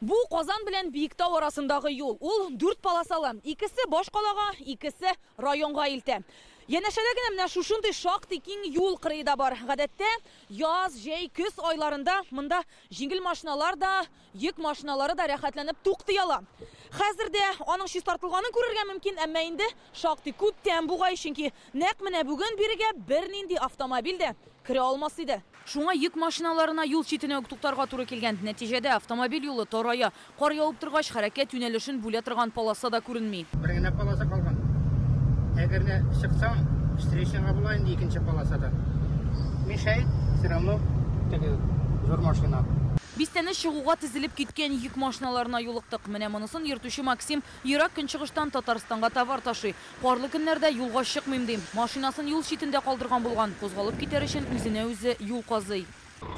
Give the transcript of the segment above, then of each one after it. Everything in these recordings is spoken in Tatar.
Бу Казан белән Биектау арасындагы юл. Ул дүрт полосалы. Икесе башкалага, икесе районга илтә. Янәшәдә генә менә шушындый шактый киң юл кырые да бар. Гадәттә, яз, җәй, көз айларында монда җиңел машиналар да, йөк машиналары да рәхәтләнеп туктый ала. Хәзер дә аның чистартылганын күрергә мөмкин, әмма инде шактый күптән бугай, чөнки нәкъ менә бүген бирегә бернинди автомобиль дә керә алмас иде. Шуңа йөк машиналарына юл читенә үк туктарга туры килгән. Нәтиҗәдә автомобиль юлы тарая. Кар явып торгач, хәрәкәт юнәлешен бүлә торган полоса да күренми. Бер генә полоса калган. Әгәр дә чыксаң, встречныйга була инде икенче полосада. Мешает все равно теге зур машина. Бистәне чыгуга тезелеп киткән йөк машиналарына юлыктык. Менә монысын йөртүче Максим Ерак Көнчыгыштан Татарстанга товар ташый. Карлы көннәрдә юлга чыкмыйм, ди. Машинасын юл читендә калдырган булган. Кузгалып китәр өчен үзенә-үзе юл казый.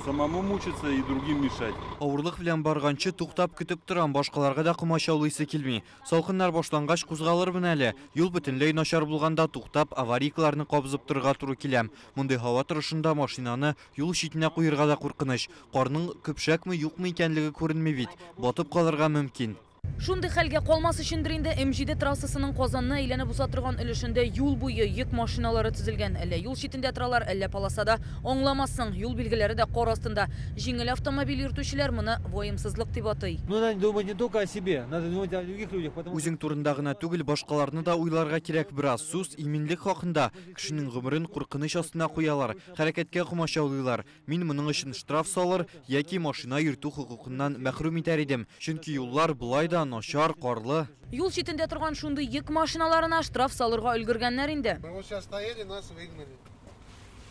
Самому мучиться и другим мешать. Авырлык белән барганчы туктап көтеп торам, башкаларга да комачаулыйсы килми. Салкыннар башлангач кузгалырмын әле. Юл бөтенләй начар булганда туктап, аварийкаларны кабызып торырга туры килә. Мондый һава торышында машинаны юл читенә куерга да куркыныч. Карның көпшәкме-юкмы икәнлеге күренми бит. Батып калырга мөмкин. Шундый хәлгә калмас өчендер инде М7 трассасының Казанны әйләнеп уза торган өлешендә юл буе йөк машиналары төзелгән. Әллә юл читендә торалар, әллә полосада, аңламассың, юл билгеләре дә кар астында. Җиңел автомобиль йөртүчеләр моны ваемсызлык дип атый. Ну, надо думать не только о себе, надо думать о других людях, потому Үзең турында гына түгел, башкаларны да уйларга кирәк бераз. Сүз иминлек хакында. Кешенең гомерен куркыныч астына куялар, хәрәкәткә комачаулыйлар. Мин моның өчен штраф салыр яки машина йөртү хокукыннан мәхрүм итәр идем, чөнки юллар болай да начар, карлы. Юл читендә торган шундый йөк машиналарына штраф салырга өлгергәннәр инде. Мы вот сейчас стояли, нас выгнали.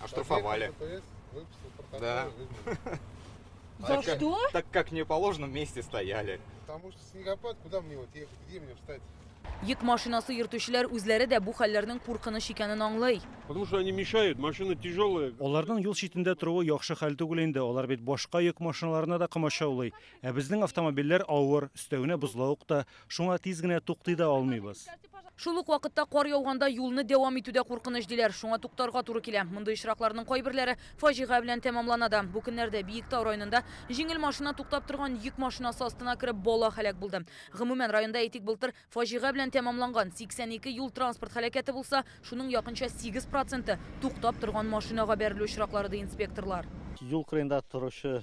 Оштрафовали. ДПС выписал протокол, Да. выгнали. За что? Так как не положено, вместе стояли. Потому что снегопад, куда мне вот ехать, где мне встать? Йөк машинасы йөртүчеләр үзләре дә бу хәлләрнең куркыныч икәнен аңлый. Потому что они мешают, машина тяжелая. Аларның юл читендә торуы яхшы хәл түгел инде. Алар бит башка йөк машиналарына да комачаулый. Ә безнең автомобильләр авыр, өстәвенә бозлавык та, шуңа тиз генә туктый да алмыйбыз. Шул ук вакытта кар яуганда юлны дәвам итү дә куркыныч диләр. Шуңа туктарга туры килә. Мондый очракларның кайберләре фаҗига белән тәмамлана да. Бу көннәрдә Биектау районында җиңел машина туктап торган йөк машинасы астына кереп бала һәлак булды. Гомумән, районда, әйтик, былтыр фаҗига белән тәмамланган 82 юл транспорт һәлакәте булса, шуның якынча 8 проценты туктап торган машинага бәрелү очраклары, ди инспекторлар. Юл кырыенда торучы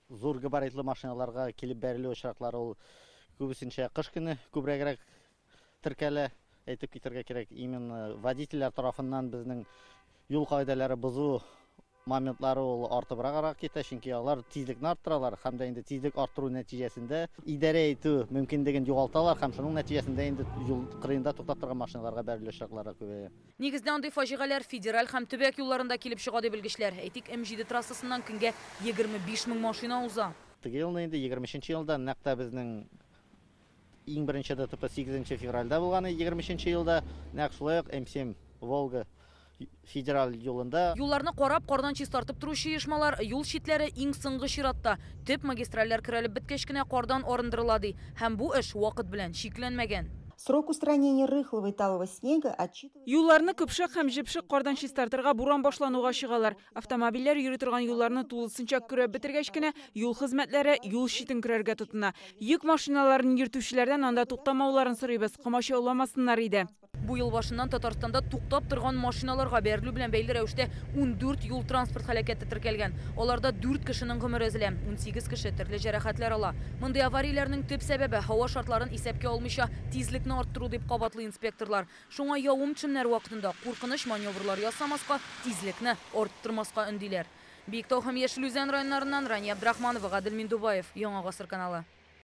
зур габаритлы машиналарга килеп бәрелү очраклары ул күбесенчә кыш көне күбрәгрәк теркәлә. Әйтеп китәргә кирәк, именно водительләр тарафыннан безнең юл кагыйдәләре бозу моментлары ул артыбраграк китә, чөнки алар тизлекне арттыралар һәм дә инде тизлек арттыру нәтиҗәсендә идарә итү мөмкинлеген югалталар һәм шуның нәтиҗәсендә инде юл кырыенда туктап торган машиналарга бәрелү очраклары күбәя. Нигездә андый фаҗигаләр федераль һәм төбәк юлларында килеп чыга, ди белгечләр. Әйтик, М7 трассасыннан көнгә 25 мең машина уза. Теге елны инде 23 елда нәкъ тә безнең иң беренче ДТП 8 февральдә булган, 23 елда нәкъ шулай ук М7 Волга федераль юлында. Юлларны карап, кардан чистартып торучы оешмалар юл читләре иң соңгы чиратта. Төп магистральләр көрәлеп беткәч кенә кардан арындырыла, ди. Һәм бу эш вакыт белән чикләнмәгән. Срок устранения рыхлого и талого снега отчитывается... Юлларны көпшәк һәм җепшек кардан чистартырга буран башлануга чыгалар. Автомобильләр йөри торган юлларны тулысынча көрәп бетергәч кенә юл хезмәтләре юл читен көрәргә тотына. Йөк машиналарын йөртүчеләрдән анда туктамауларын сорыйбыз, комачауламасыннар иде. Бу ел башыннан Татарстанда туктап торган машиналарга бәрелү белән бәйле рәвештә 14 юл транспорт һәлакәте теркәлгән. Аларда 4 кешенең гомере өзелә, 18 кеше төрле җәрәхәтләр ала. Мондый аварияләрнең төп сәбәбе һава шартларын исәпкә алмыйча тизлекне арттыру, дип кабатлый инспекторлар. Шуңа явым-төшемнәр вакытында куркыныч маневрлар ясамаска, тизлекне арттырмаска өндиләр. Биектау һәм Яшел Үзән районнарыннан Рания Абдрахманова, Гадел Миндубаев, Яңа Гасыр каналы.